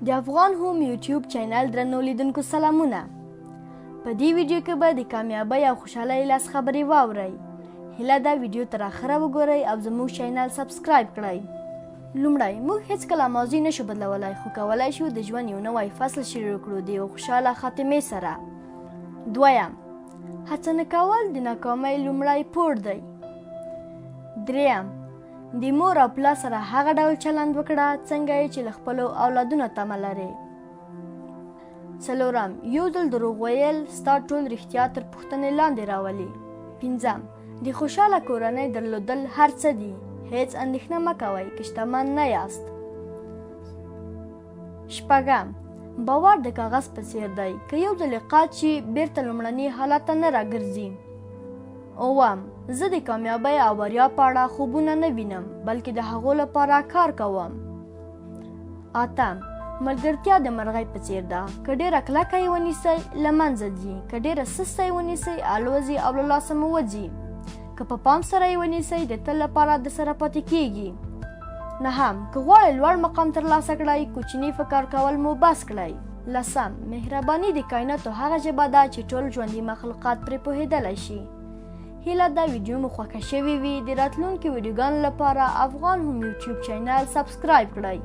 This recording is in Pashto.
د افغان هوم یوټیوب چینل درنو لیدونکو سلامونه. په دې ویډیو کې به د کامیابۍ او خوشحالۍ لاس خبرې واورئ. هیله ده ویډیو تر اخره وګورئ او زموږ چینل سبسکرایب کړئ. لومړی، موږ هیڅکله ماضي نشو بدلولای، خو کولای شو د ژوند یو نوی فصل شروع کړو د یو خوشحاله خاتمې سره. دویم، هڅه نه کول د ناکامۍ لومړی پوړ دی. دریم، د مور او پلار سره هغه ډول چلند وکړه څنګه یې چې له خپلو اولادونو تمه لرې. څلورم، یو ځل دروغ ویل ستا ټول رښتیا تر پوښتنې لاندې راولي. پنځم، د خوشحاله کورنۍ درلودل هر څه دي، هیڅ اندېښنه مه کوئ که شتمن نه یاست. شپږم، باور د کاغذ په څیر دی، که یو ځل یې قات شي بیرته لومړني حالت ته نه راګرځي. اووم، زه د کامیابۍ او بریا په اړه خوبونه نه وینم، بلکې د هغو لپاره کار کوم. اتم، ملګرتیا د مرغۍ په څیر ده، که ډیره کلکه یې ونیسئ له منځه ځي، که ډیره سسته یې ونیسئ الوځي او له لاسه مو وځي، که په پام سره یې ونیسئ د تل لپاره درسره پاتې کیږي. نهم، که غواړئ لوړ مقام ترلاسه کړئ، کوچني فکر کول مو بس کړئ. لسم، مهرباني د کایناتو هغه ژبه ده چې ټول ژوندي مخلوقات پرې پوهېدلی شي. هیله ده ویډیو مو خوښه شوې وي. د راتلونکو ویډیوګانو لپاره افغان هوم یوټیوب چینل سبسکرایب کړئ.